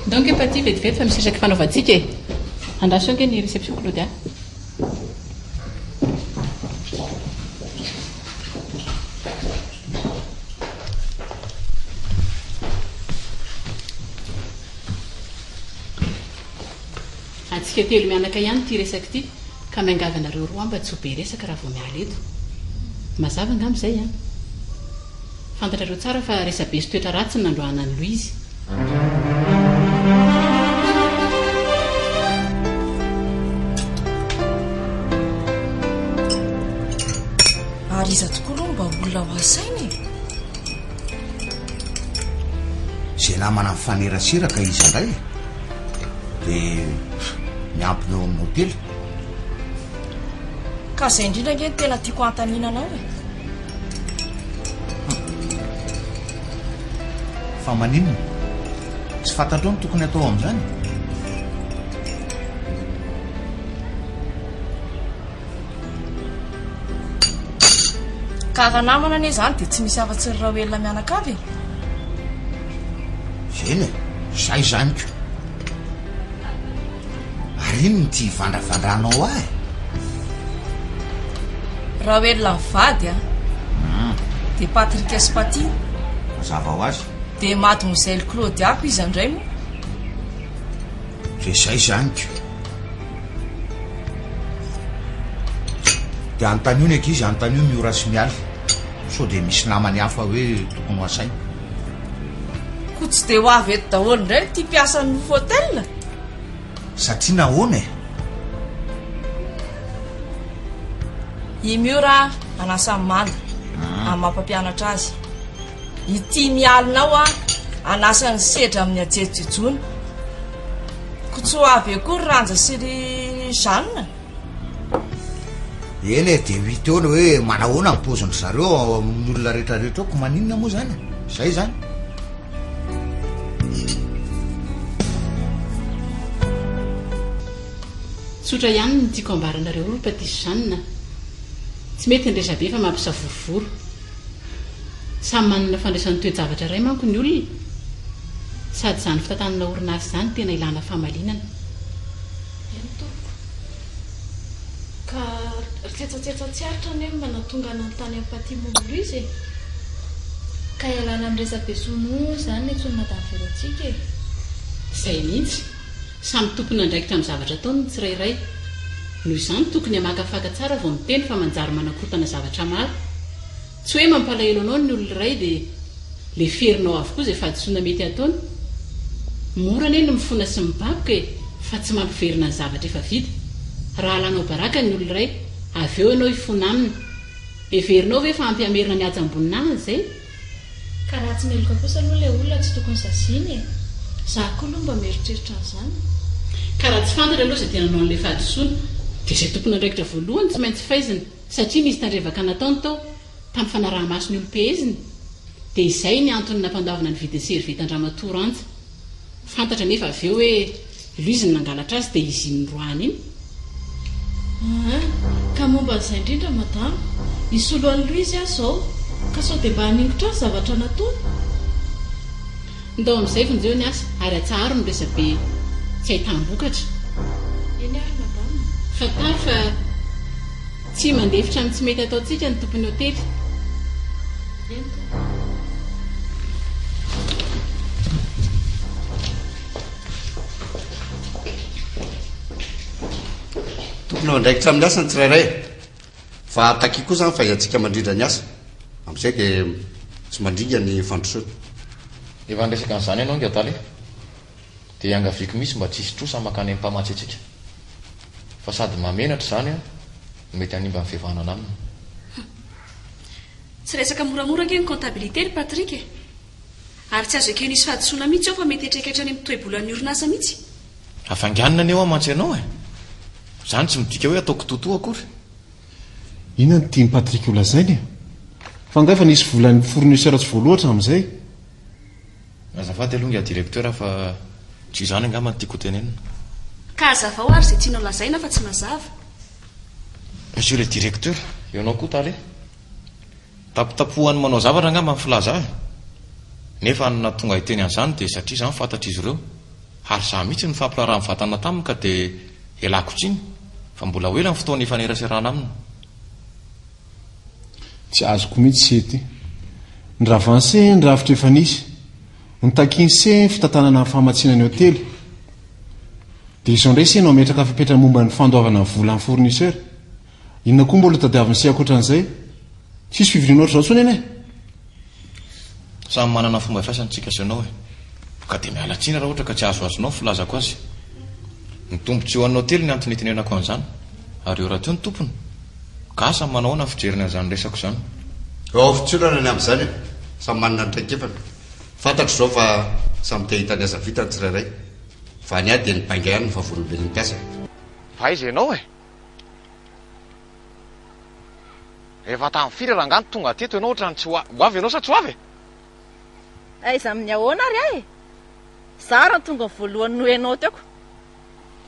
Ndao ange Paty vetivety fa misy resaka ifanaovantsika e! Andraso eo ange ny réception Claudia. Antsika telo mianaka ihany ity resaka ity ka miangavy anareo roa mba tsy ho be resaka raha vao miala eto. Mazava angamba izay an! Fantatrareo tsara fa resa-be sy toetra ratsy ny nandroahana an'i Louise. Ary iza tokoa aloha no mba olona ho asaina e? Izay namana mifanerasera ka iza indray e? Dia miampina eo amin'ny hotely. Ka izay indrindra ange no tena tiako hanontaniana anao e. Fa maninona? Tsy fantatrao ny tokony atao amin'izany? Ka raha namana anie izany dia tsy misy afa-tsy ry Raoelina mianakavy e! Eny e, izay izany ko! Ary inona ity ivandravandranao ahy e? Raoelina mivady an! Dia Patrick sy Paty. Mazava ho azy. Dia Mademoiselle Claudia ko iza indray moa? Dia izay izany ko! Dia anontanio ny ankizy, anontanio Miora sy Mialy sao dia misy namany hafa hoe tokony ho asaina. Koa tsy dia ho avy eto daholo indray ity mpiasan'ny Nofy Hotel? Satria nahoana e? I Miora hanasa an'i Manda amin'ny maha mpampianatra azy. Ity mialona ao an, hanasa ny sedra amin'ny hajejojejoana. Ko tsy ho avy eo koa ry Ranja sy ry Jeanne? Eny e, dia ho hita eo ny hoe manahoana ny paozin-dry zareo ao amin'ny olona rehetrarehetra ao, ko maninona moa izany e? Izay izany. Tsotra ihany ny tiako ambara anareo ry Paty sy Jeanne a! Tsy mety ny resabe fa mampisavorovoro. Samy manana fandraisany toe-javatra iray manko ny olona, sady izany fitantanana orinasa izany tena ilana fahamalinana. Eny tompoko. Ka ry tsetsatsetsa tsy aritra anie no manatonga nanontany an'i Paty momba Louise e! Ka ialana amin'ny resa-be sonoa izany ny antsoin'i Madame Véronique e! Izay mihitsy. Samy tompon'andraikitra amin'ny zavatra ataony ny tsirairay. Noho izany tokony hamakafaka tsara vao miteny fa manjary manakorontana zavatra maro. Tsy hoe mampalahelo anao ny olona iray dia leferinao avokoa izay fahadisoana mety hataony. Mora anie ny mifona sy mibaboka e, fa tsy mampiverina ny zavatra efa vita. Raha alanao baraka ny olona iray, avy eo ianao hifona aminy. Heverinao ve fa ampy hamerina ny hajam-boninahiny izay? Ka raha tsy meloka kosa aloha ilay olona tsy tokony saziana e! Za koa aloha mba mieritreritra an'izany. Ka raha tsy fantatra aloha izay tena nanao an'ilay fahadisoana, dia izay tompon'andraikitra voalohany tsy maintsy faizina. Satria nisy tandrevaka nataony tao, tamin'ny fanaraha-maso ny olom-peheziny, dia izay ny antony nampandoavana ny vidin'ny servietan-dRamatoa Ranja. Fantatra anefa avy eo hoe Louise no nangalatra azy dia izy iny noroahana iny. Aa, ka momba an'izay indrindra madama, hisolo an'i Louise aho izao, ka sao dia mba haningotra ahy zavatra nataony? Ndao amin'izay vonjeo ny asa ary atsaharo ny resabe tsy ahitam-bokatra. Eny ary madame. Fantaro fa tsy mandefitra amin'ny tsy mety ataontsika ny tompon'ny hotely. Eny tompoko. Tompon'andraikitra amin'ny asa ny tsirairay. Fa takio koa izany fahaizantsika mandrindra ny asa. Amin'izay dia tsy mandringa ny fandrosoana. Efa niresaka an'izany ianao ingahy tale. Dia iangaviako mihitsy mba tsy hisy trosa mankany amin'ny mpamatsy antsika. Fa sady mahamenatra izany no mety hanimba ny fihavanana aminy. Tsy resaka moramora ange ny comptabilité ry Patrick e! Ary tsy azo ekena hisy fahadisoana mihitsy ao fa mety hiantraika hatrany amin'ny toe-bolan'ny orinasa mihitsy. Hafainganina anie hoa mantsy ianao e! Izany tsy midika hoe ataoko toto akory. Inona no tian'i Patrick ho lazaina e? Fa angaha efa nisy volan'ny fournisseur tsy voaloa hatramin'izay? Azafady aloha ingahy directeur fa tsy izany angamba no tiako ho tenenina. Ka hazavao ary izay tianao lazaina fa tsy mazava. Monsieur le directeur, ianao koa tale. Tapotapohan'ny manao zavatra angamba ny filaza ahy. Nefa ny nahatonga ahy hiteny an'izany dia satria izany fantatr'izy ireo. Ary izaho mihitsy no nifampiraharaha mivantana taminy ka dia ialako tsiny fa mbola ho ela ny fotoana hifaneraserana aminy. Tsy azoko mihitsy se ty. Ny ravanse ny rafitra efa nisy. Ny takinse ny fitantanana ny famatsiana ny hotely. Dia izao indray se no hametraka fepetra momba ny fandoavana ny vola amin'ny fournisseur. Inona koa mbola tadiavin'i se ankoatran'izay? Tsisy fivoriana ohatr'izao intsony anie e! Samy manana ny fomba fiasany tsika sy ianao e! Ka dia miala tsiny raha ohatra ka tsy azoazonao ny filazako azy. Ny tombotsoa ho an'ny hotely ny antony itenenako an'izany. Ary eo rahateo ny tompony. Ka asa manao ahoana ny fijeriny an'izany resako izany. Ao fitsorana ny amin'izany e! Samy manana ny traikefany. Fantatro izao fa samy te hahita ny asa vita ny tsirairay. Fa ny ahy dia ny bainga ihany no vavolombelon'ny mpiasa. Fa aiza ianao e? Efa tamin'ny firy rangahy no tonga teto ianao ohatran'ny tsy ho avy ianao sa tsy ho avy e? Aiza amin'ny ahoana ary aho e? Za ary no tonga voalohany noho ianao teo ko.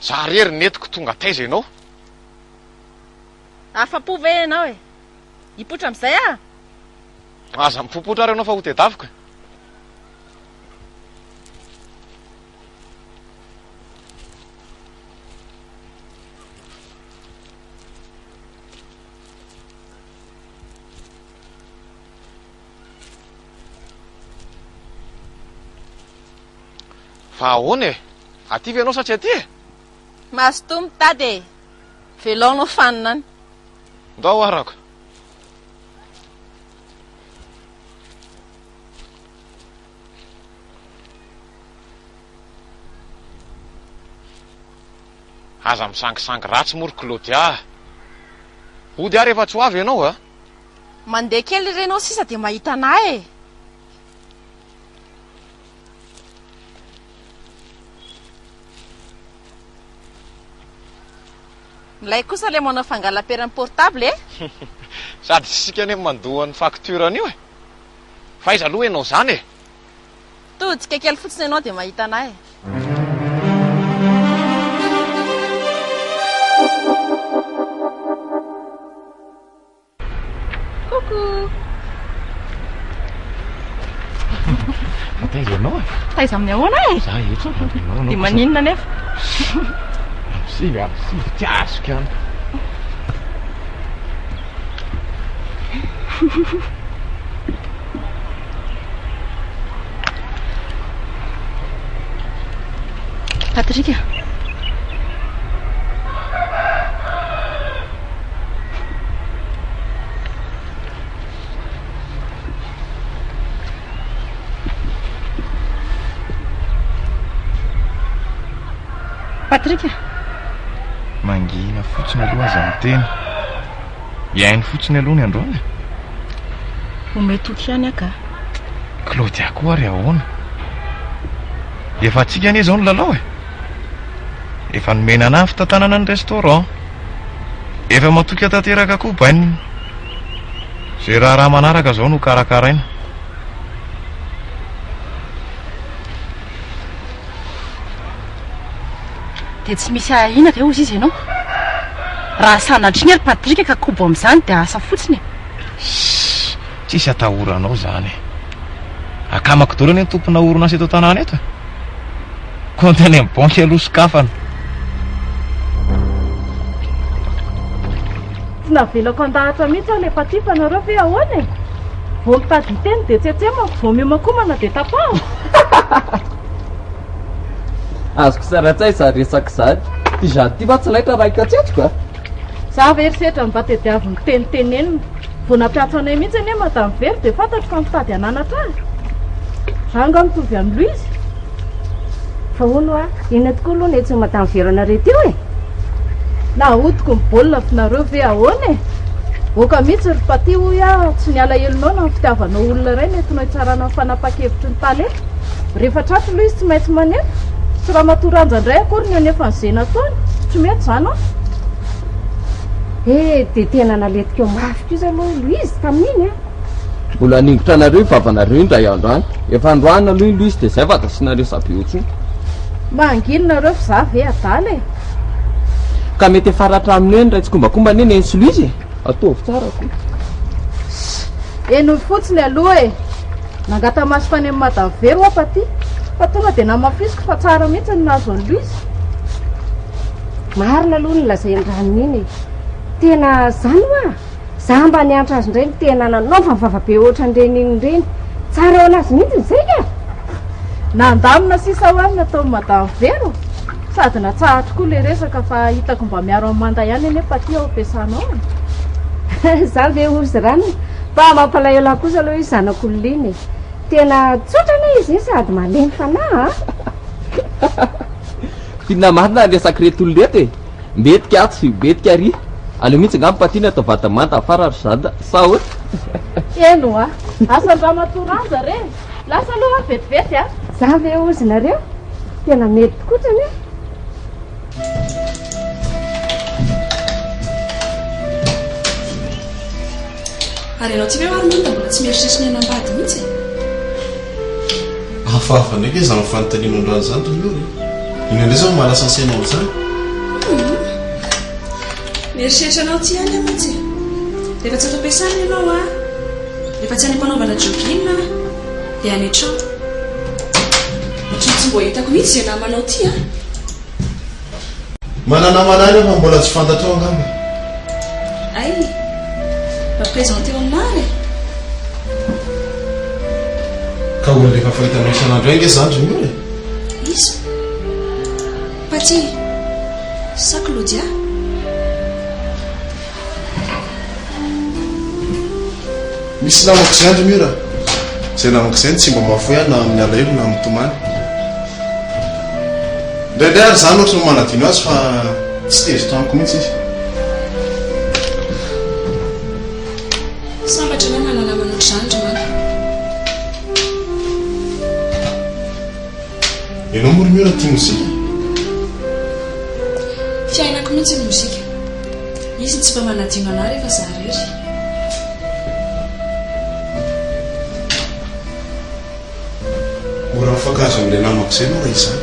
Za rery nentiko tonga taiza ianao? Afa-po ve ianao e? Hipoitra amin'izay aho? Aza mipoipoitra ary ianao fa ho tedaviko e. Fa ahoana e? Aty ve ianao sa tsy aty e? Mazotoa mitady e! Velao no fanina any. Ndao arako. Aza misangisangy ratsy moa ry Claudia a! Hody aho rehefa tsy ho avy ianao a! Mandeha kely re ianao sisa dia mahita anà e! Milay kosa ilay manao fangalam-peran'ny portable e! Sady tsy isika anie no mandoa ny facture an'io e! Fa aiza aloha ianao izany e? Todika kely fotsiny ianao dia mahita anah e. Coucou. Fa taiza ianao e? Taiza amin'ny ahoana e? Za eto ianao. Dia maninona nefa? Amin'ny sivy, amin'ny sivy tsy azoko ihany. Patrick a! Patrick a! Mangina fotsiny aloha aza miteny. Hihaino fotsiny aloha ny androany e. Omeo toky ihany aho ka. Claudia koa ary ahoana? Efa antsika anie izao ny lalao e. Efa nomena anah ny fitantanana ny restaurant. Efa matoky ahy tanteraka koa Bainina. Izay raharaha manaraka izao no karakaraina. Dia tsy misy ahiana ve hozy izy ianao? Raha sanatria ry Patrick ka kobo amin'izany dia asa fotsiny e! Shh! Tsisy atahoranao izany e! Akamako daholo anie ny tompona orinasa eto an-tanàna eto e! Kaonty any amin'ny banky aloha sokafana. Tsy navelako handahatra mihitsy aho le Paty fa nareo ve ahoana e? Vao mitady hiteny dia tsetsemako, vao miomankomana dia tapahako. Azoko sary an-tsaina izany resaka izany. Ity Jeanne ity mantsy laitra raha hikatsatsiko a! Za ve ry setra mba tediaviny tenitenenina. Vao nampiantso anay mihitsy anie Madame Vero dia fantatro fa mitady hananatra ahy. Za angaha mitovy amin'i Louise? Fa hono hoa, inona tokoa aloha no entsin'i Madame Vero anareo teo e? Nahodiko ny baolina f'nareo ve ahoana e? Oka mihitsy ry Paty hoy aho, tsy ny alahelonao na ny fitiavanao olona iray no entinao hitsarana ny fanapahan-kevitry ny tale. Rehefa tratry aloha izy tsy maintsy manefa. Tsy Ramatoa Ranja indray akory ny hanefa an'izay nataony. Tsy mety izany an! Eh, dia tena naletika mafy kosa aloha i Louise tamin'iny an! Mbola haningotra anareo io vavanareo io indray andro any. Efa androany aloha i Louise dia izay vao asiana resabe eo intsony. Mangina nareo fa za ve adala e! Ka mety efa ratra aminy hoe niray tsikombakomba anie Neny sy Louise e! Ataovy tsara ko. Henoy fotsiny aloha e! Nangata-maso tany amin'i Madame Vero aho Paty. Fa tonga dia namafisiko fa tsara mihitsy ny nahazo an'i Louise. Marina aloha ny lazain'i Ranona iny e. Tena zany hoa! Za mba niantra azy indray no tena nanaovany vava be ohatran'ireny iny ireny. Tsara ho an'azy mihitsy izay ka! Nandamina sisa hoa ny nataon'i Madame Vero. Sady natsahatro koa ilay resaka fa hitako mba miaro an'i Manda ihany anie Paty ao am-piasana ao e. Zany ve ozy Ranona? Fa mampalahelo ahy kosa aloha io zanak'olona iny e. Tena tsotra anie izy iny sady malemy fanahy a! F'inona marina ny resak'ireto olona ireto e? Mbetika atsy, mbetika ary. Aleo mihitsy angamba Paty no atao vata manta afara ry Jade, sa ahoana? Eny hoa! Asan-dramatoa Ranja re! Lasa aloha aho vetivety a! Za ve ozy nareo? Tena mety tokotrany e! Ary ianao tsy ve ary Manda mbola tsy mieritreritra ny hanambady mihitsy e? Hafahafa indray ve izany fanontaniana androany izany ry Miora e? Inona indray izao no mahalasa ny sainao amin'izany? Hum. Mieritreritra anao aty ihany aho mantsy e. Rehefa tsy ato am-piasana ianao an, rehefa tsy any am-panaovana jogging an, dia any an-trano. Ohatran'ny tsy mbola hitako mihitsy izay namanao ity an. Mananamana ahy fa mbola tsy fantatrao angamba. Hay! Mba présenteo aminah ary e! Ka olona efa fahitanao isan'andro ihany nge zany ry Miora e! Iza? Paty sa Claudia? Misy namako izay andry Mira. Izay namako izay no tsy mba mahafoy ahy na amin'ny alahelo na amin'ny tomany. Indraindray ary izaho no ohatran'ny manadino azy fa tsy tezitra amiko mihitsy izy. Sambatra ianao manana namana ohatr'izany ry Mama. Ianao moa ry Miora tia mozika? Fiainako mihitsy ny mozika. Izy no tsy mba manadino anah rehefa za rery. Mora mifankahazo amin'ilay namako izay ianao raha izany.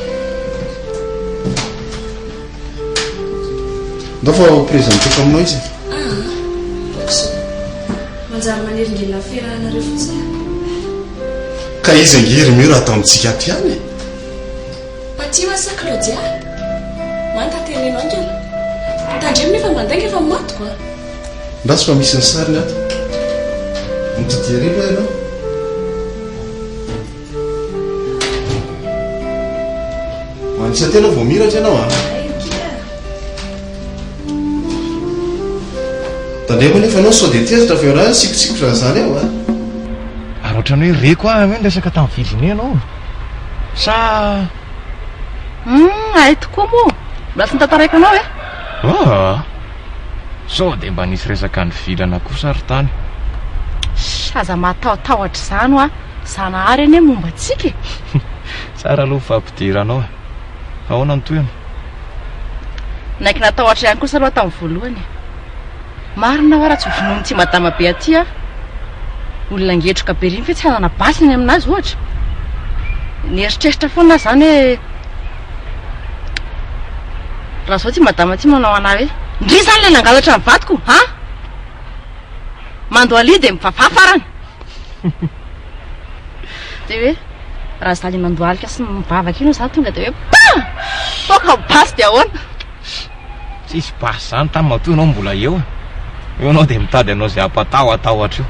Ndao fa ho présenteko aminao izy e. Aa, ok izao. Manjary manelingelina ny fiarahanareo fotsiny aho. Ka izy ange ry Mira ato amintsika ato ihany e. Paty hoa sa Claudia? Manta teneno haingana. Tandremo nefa mandainga fa matiko a. Ndraso fa misy ny sariny ato. Mitodiha ery aloha ianao. Manisa tena vao miratra ianao a. Tandremo anefa ianao sao dia tezitra avy eo raha sikotsikotra an'izany eo a. Ary ohatran'ny hoe reko ahy hoe niresaka tamin'i Virginie ianao sa. Humm hay tokoa moa! Mbola tsy notantaraiko anao e! Ah! Sao dia mba nisy resaka nivilana kosa ry tany? Sh! Aza matahotahotra izany hoa! Zanahary anie momba antsika e! Tsara aloha ny fampidiranao e! Ahoana ny tohiny? Naiky natahotra ihany kosa aloha tamin'ny voalohany e! Marina hoa raha tsy hovonoin'ity madama be aty aho. Olona ngetroka be ireny ve tsy hanana basy any aminazy ohatra? Nieritreritra foana aho izany hoe raha izao ity madama ity manao anah hoe ndry izany ilay nangalatra ny vadiko an! Mandohalia dia mivavaha farany. Dia hoe raha za le mandohalika sy mivavaka iny za tonga dia hoe pa! Toaka basy dia ahoana? Tsisy basy zany tany matoa ianao mbola eo e. Eo ianao dia mitady hanao izay hampatahotahotra eo.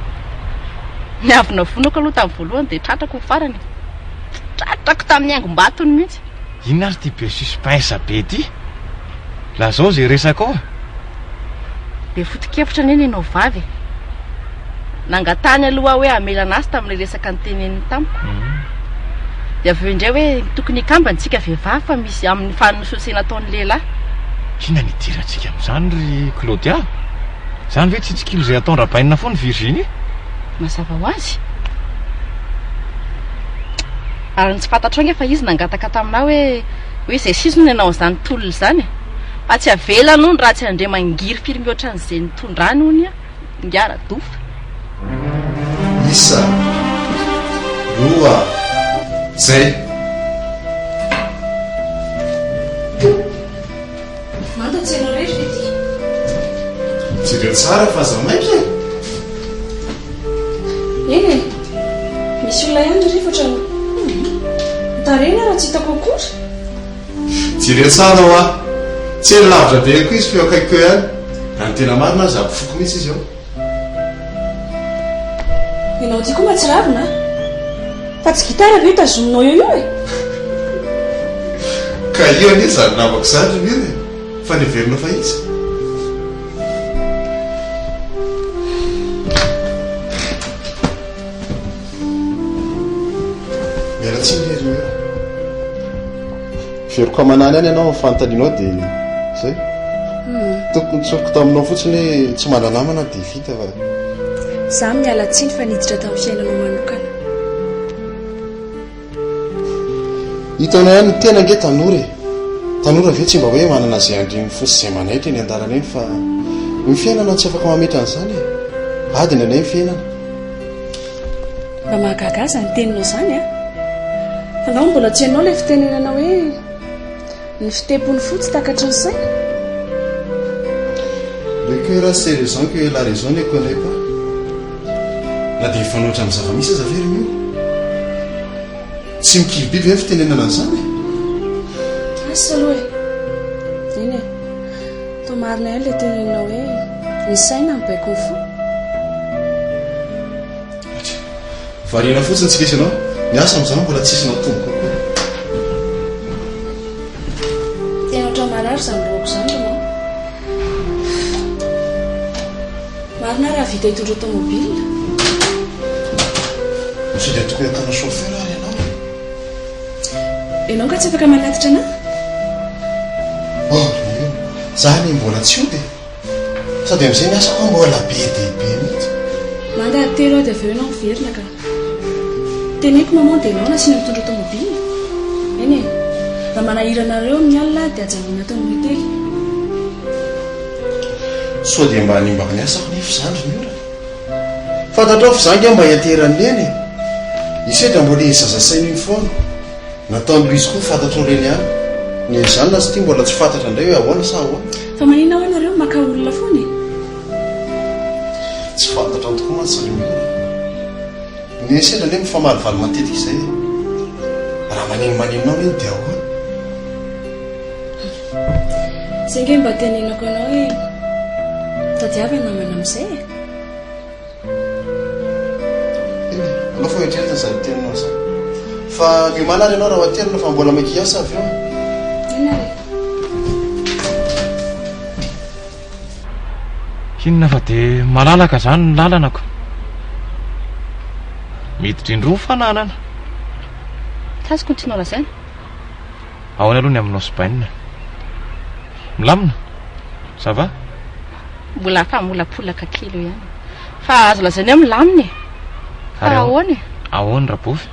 Niavonavonako aloha tamin'ny voalohany dia tratrako ny farany e. Tratrako tamin'ny haingom-batony mihitsy. Inona ary ity be suspense be ity? Lazao izay resaka ao e. Be foto-kevitra anie ny anao vavy e. Nangatahany aloha aho hoe hamela an'azy tamin'ilay resaka noteneniny tamiko. Dia avy eo indray hoe tokony hikambana isika vehivavy fa misy amin'ny fanosihosena ataon'ny lehilahy. Inona no idirantsika amin'izany ry Claudia? Izany ve tsy hitsikilo izay ataon-dRabainina foana i Virginie? Mazava ho azy. Ary ny tsy fantatrao ange fa izy nangataka taminà hoe hoe izay sisa no nanao an'izany tolona izany e. Fa tsy avelany hono raha tsy handre mangirifiry mihoatra an'izay nitondrany hono ingahy Radofa. Isa, roa, zay. Manta tsy ianao irery ve ity? Jereo tsara fa aza maika e! Eny e! Misy olona ihany ry rivotra no. Tarehiny ara tsy hitako akory. Jereo tsara hoa. Tsy eny lavitra be eny koa izy fa eo akaikiko eo ihany. Raha ny tena marina aza ampifoko mihitsy izy eo. Ianao ity koa mahatsiravina a! Fa tsy gitara ve io tazominao eo io e? Ka io anie izany namako izany ry Mira e! Fa neverinao fa iza? Miala tsiny re ry Mira. Veriko aman'any ihany ianao amin'ny fanontanianao dia izay. Tokony tsoriko taminao fotsiny hoe tsy mana-namana dia vita fa. Za miala tsiny fa niditra tamin'ny fiainanao manokana. Hitanao ihany ny tena ange tanora e! Tanora ve tsy mba hoe manana izay andrin'ny fo sy izay manaitra eny an-dalana eny fa ny fiainana tsy afaka mametra an'izany e! Ady ny anay ny fiainana. Mba mahagaga ahy izany teninao izany an! Fa angamba mbola tsy hainao ilay fitenenana hoe ny fitepon'ny fo tsy takatry ny saina? Le coeur sait raison que la raison ne connait pas. Na dia mifanohitra amin'ny zava-misy aza ve ry Mino? Tsy mikivy be ve ny fitenenana an'izany e? Asa aloha e! Eny e! Toa marina ihany ilay teneninao hoe ny saina mibaiko ny fo. Variana fotsiny tsika sy ianao. Ny asa amin'izany mbola tsisy natomboka akory. Tena ohatran'ny marary izany lohako izany ry mama. Marina raha vita hitondra tomobile. Sao dia tokony hakana chauffeur ary ianao e? Ianao angaha tsy afaka manatitra anà? Oh ry io, za anie mbola tsy hody e! Sady amin'izay ny asako mbola be dia be mihitsy. Manda telo ady avy eo ianao miverina ka. Teneniko maman dia ianao no asiana mitondra tomobile. Eny e. Raha manahirana anareo amin'ny alina dia ajanony ato amin'ny hotely. Sao dia mba hanimbako ny asako nefa izany ry Miora? Fantatrao fa izaho ange mba hianteheran'i Neny e! I Sedra mbola iny zaza saina iny foana. Nataon'i Louise koa fantatrao ireny ihany. Ny an'i Jeanne aza ity mbola tsy fantatra indray hoe ahoana sa ahoana. Fa maninona hoa nareo maka olona foana e? Tsy fantatrao tokoa mantsy ry Miora. Ny an'i Sedra anie mifamalivaly matetika izay e! Raha maninomaninona ao iny dia ahoana? Izay nge mba tenenako anao hoe tadiava namana amin'izay e! Eny e, aleo fa hoeritreretina izany teninao izany. Fa miomàna ary ianao raha ho aterina fa mbola maika hiasa avy eo. Eny ary e. Inona fa dia malalaka izany ny lalana ko. Miditra indroa ny fananana. Tsy azoko ny tianao lazaina. Ahoana aloha ny aminao sy Bainina? Milamina? Ça va? Mbola famolapolaka kely eo ihany. Fa azo lazaina hoe milamina e. Fa Ary ahoana e? Ahoana Rabofy?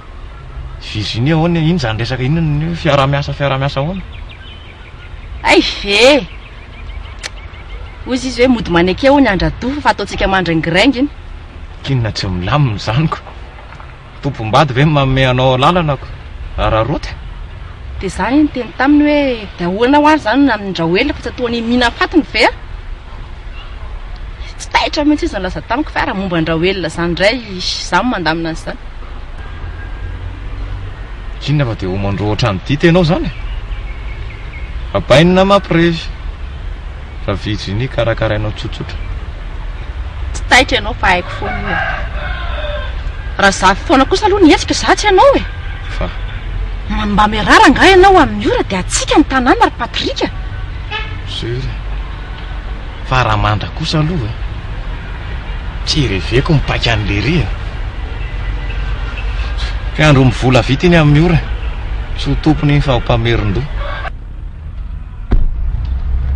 Virginie ahoana? Inona izany resaka inona ny hoe fiaraha-miasa fiaraha-miasa ahoana? Hay ve! Hoy izy hoe mody maneke hono Andradofa fa ataontsika mandringiraingy iny. K'inona tsy milamina izany ko. Tompom-bady ve no manome anao lalana ko araraoty? Dia za anie niteny taminy hoe dia ahoana ho ary izany amin-dRaoelina fa tsy ataony mihina fatiny ve a? Tsy taitra mihitsy izy nilaza tamiko fa raha momba an-dRaoelina izany indray izaho no mandamina an'izany. Inona fa dia homandroa ohatran'ny dity ianao izany e? Rabainina mampirevy. Fa Virginie karakarainao tsotsotra. Tsy taitra ianao fa haiko foana io e. Raha za foana kosa aloha nihetsika za tsy ianao e. Fa. Mba mirara angaha ianao amin'ny ora dia hatsiaka ny tanàna ry Patrick a. Sûr e. Fa raha manda kosa aloha e. Tsy reveko mipaika an'i Lery e. Mpiandro mivola vita iny amin'ny ora e. Tsy ho tompony iny fa ho mpamerin-doha.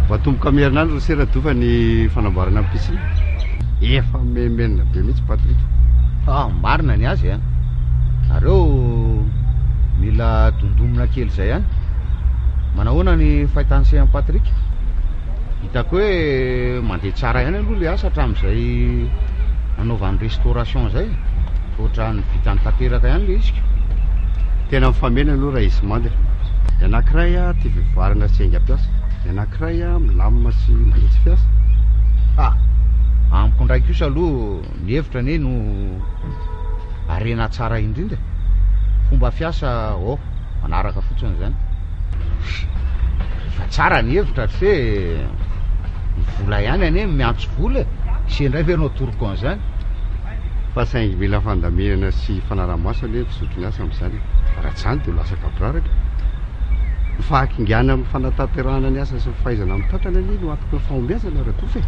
Ho atomboka amin'ny herinandro ry sera dofa ny fanamboarana ny piscine. Efa menomenona be mihitsy Patrick. Ah, marina ny azy an. Nareo mila dondomina kely izay ihany. Manahoana ny fahitan'i se an'i Patrick? Hitako hoe mandeha tsara ihany aloha ilay asa hatramin'izay nanaovany restauration izay. Ohatran'ny vitany tanteraka ihany ilay izy ka. Tena mifameno aloha raha izy manda e. Ny anankiray tia fivoarana sy haingam-piasa, ny anankiray milamina sy mahitsy fiasa. Ah! Amiko indray kosa aloha ny hevitra anie no harena tsara indrindra e. Fomba fiasa oh. Manaraka fotsiny izany. Rehefa tsara ny hevitra ry se, ny vola ihany anie no miantso vola e! Se indray ve no atoroko an'izany? Fa saingy mila fandaminana sy fanaraha-maso anie ny fizotry ny asa amin'izany e! Raha tsy izany dia ho lasa gaboraraka. Ny fahakingana amin'ny fanatanterahana ny asa sy ny fahaizana mitantana anie no antoky ny fahombiazana Radofa e!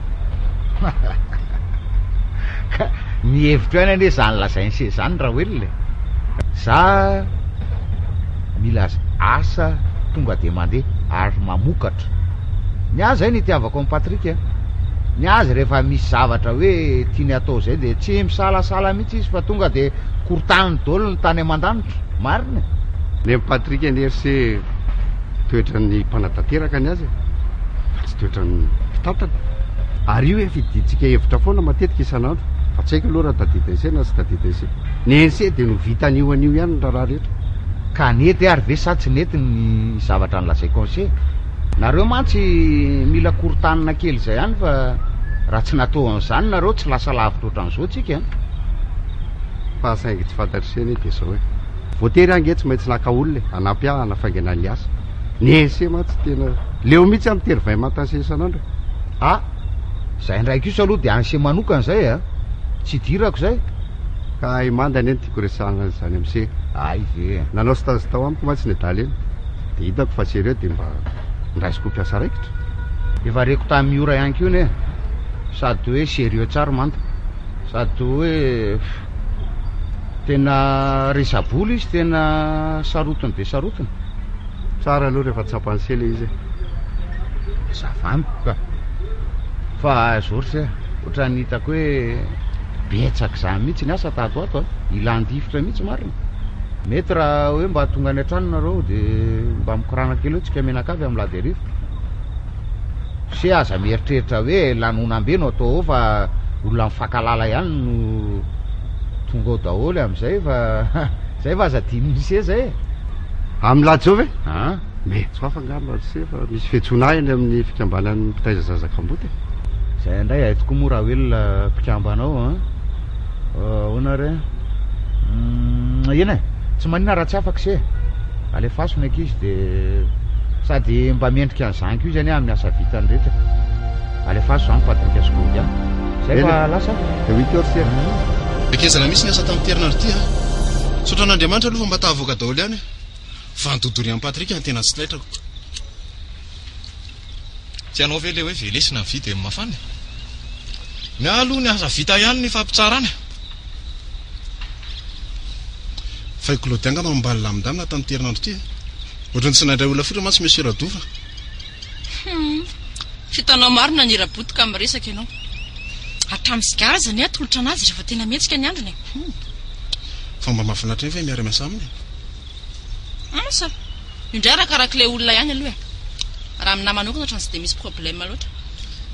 Ka ny hevitro ihany anie izany lazain'i se izany Raoelina e! Za mila asa tonga dia mandeha ary mamokatra. Ny ahy izay no itiavako an'i Patrick a! Ny azy rehefa misy zavatra hoe tiany atao izay dia tsy misalasala mihitsy izy fa tonga dia korontaniny daholo ny tany aman-danitra. Marina e! Ny an'i Patrick anie ry se toetran'ny mpanatanteraka ny azy e! Fa tsy toetran'ny mpitantana. Ary io efa idintsika hevitra foana matetika isan'andro. Fa tsy haiko aloha raha tadidin'i se na tsy tadidin'i se. Ny an'i se dia no vitan'io an'io ihany ny raharaha rehetra. Ka nety ary ve sa tsy nety ny zavatra nolazaiko an'se? Nareo mantsy mila korontanina kely izay ihany fa raha tsy natao an'izany nareo tsy lasa lavitra ohatran'izao tsika an! Fa saingy tsy fantatr'i se anie dia izao e! Voatery aho ange tsy maintsy naka olona e, hanampy ahy hanafaingana ny asa. Ny an'se mantsy tena leo mihitsy aho mitery vin matin se isan'andro e! Ah! Izay indray kosa aloha dia an'se manokana izay a! Tsy idirako izay. Ka i Manda anie no tiako resahana an'izany amin'i se. Hay ve e! Nanao stage tao amiko mantsy ny adala iny. Dia hitako fa sérieux dia mba ndraisiko ho mpiasa raikitra. Efa reko tamin'i Miora ihany koa anie. Sady hoe sérieux tsara Manda. Sady hoe tena resa-bola izy, tena sarotiny dia sarotiny. Tsara aloha rehefa tsapan'i se ilay izy e. Mazava amiko ka. Fa zao ry se, ohatran'ny hitako hoe betsaka izany mihitsy ny asa tato ato a. Ilan-difotra mihitsy marina. Mety raha hoe mba tonga any an-trano nareo dia mba mikorana kely eo tsika mianakavy amin'ny lady hariva. Se aza mieritreritra hoe lanonam-be no atao ao fa olona mifankahalala ihany no tonga ao daholo amin'izay fa zay fa aza adinon'i se zay e. Amin'ny lady zao ve? An. Mety ho hafa angamba ry se fa misy fiantsoana ahy any amin'ny fikambanan'ny mpitaiza zaza kamboty e. Zay indray hay tokoa moa Raoelina mpikambana ao an. Ahoana re? Eny e, tsy maninona raha tsy afaka se e. Alefaso ny ankizy dia sady mba mendrika an'izany koa izy anie amin'ny asa vitany rehetra e. Alefaso izany Patrick sy Claudia. Zay fa lasa. Dia huit heures se. Bekezana mihitsy ny asa tamin'ity herinandro ity a! Misaotra an'Andriamanitra aloha fa mba tahavoaka daholo ihany e! Fa ny dodorian'i Patrick no tena tsy taitrako. Tsy ianao ve ilay hoe velesina ny vy dia mafana e? Ny ahy aloha ny asa vita ihany ny fampitsarana e! Fa i Claudia angamba mba nilamindamina tamin'ity herinandro ity e! Ohatran'ny tsy nandray olona firy mantsy Monsieur Radova. Hum! Hitanao marina ny Raboto ka miresaka ianao. Hatramin'ny sigara aza anie atolotra an'azy rehefa tena mihetsika ny androny e! Hum! Fa mba mahafinaritra ihany ve miara-miasa aminy e? Asa! Io indray arakarak'ilay olona ihany aloha e! Raha aminahy manokana ohatran'ny tsy dia misy problème loatra.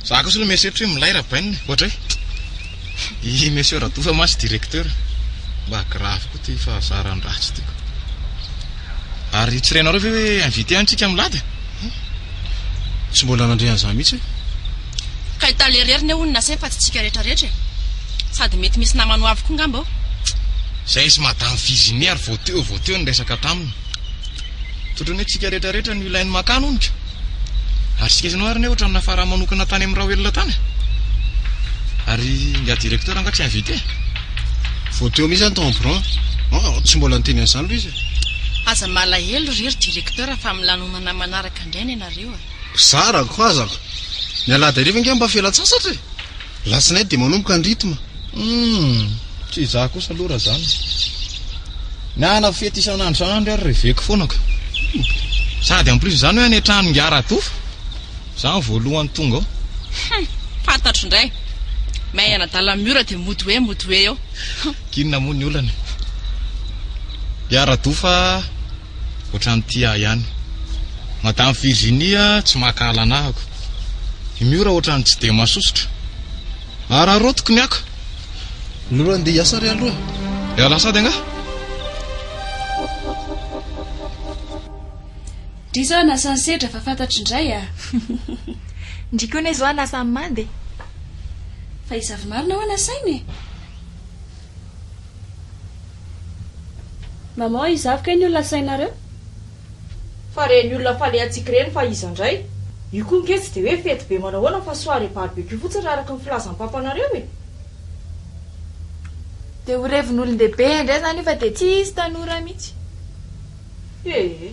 Za kosa aloha mieritreritra hoe milay Rabain e! Ohatra hoe i Monsieur Radofa mantsy directeur. Mba grave koa ity fahazaran-dratsy ity ko. Ary tsy renareo ve hoe invité any tsika milady e? Tsy mbola nandre an'izany mihitsy e! Ka i Tale irery ne hono nasainy fa tsy tsika rehetra rehetra e! Sady mety misy namany ho avy koa ngamba ao. Zay sy madame Virginie ary vao teo vao teo niresaka taminy. Ohatran'ny hoe tsika rehetra rehetra no ilainy makany hono ka. Ary tsika isanao ary ne ohatran'ny nafara manokana tany amin'i Raoelina tany e. Ary ingahy directeur angaha tsy invité? Vao teo mihitsy aho tao amin'ny birao. Ah, tsy mbola niteny an'izany aloha izy e. Aza malahelo ry ry directeur fa amin'ny lanonana manaraka indray ny anareo e. Zarako azako. Ny alahady hariva ange mba fialan-tsasatra e. Latsinainy dia manomboka ny rythme. Humm, tsy izaho kosa aloha raha izany. Ny ahy na fety isan'andro isan'andro ary reveko foana ka. Sady en plus izany hoe any an-trano ingahy Ratofa, izaho no voalohany tonga ao. Humm, fantatro indray. May anadala miora dia mody hoe mody hoe eo. Humm. K'inona moa ny olana e. Ingahy Ratofa ohatran'ny tia ahy ihany. Madame Virginie tsy mankahala anahako. I Miora ohatran'ny tsy dia masosotra. Araraotiko ny ako. Lolo andeha hiasa re aloha e. Hiala sady angaha? Ndry zao hanasa an'i Sedra fa fantatro indray a! Ndry koa anie zao hanasa an'i Manda e! Fa iza avy marina hoa nasaina e? Maman, iza avy kay ny olona asainareo? Fa reny olona falehantsika ireny fa iza indray? Io koa nge tsy dia hoe fety be manahoana fa soirée barbecue fotsiny raha araka ny filazan'i papanareo e! Dia ho revin'olon-dehibe indray izany io fa dia tsy hisy tanora mihitsy. Ee.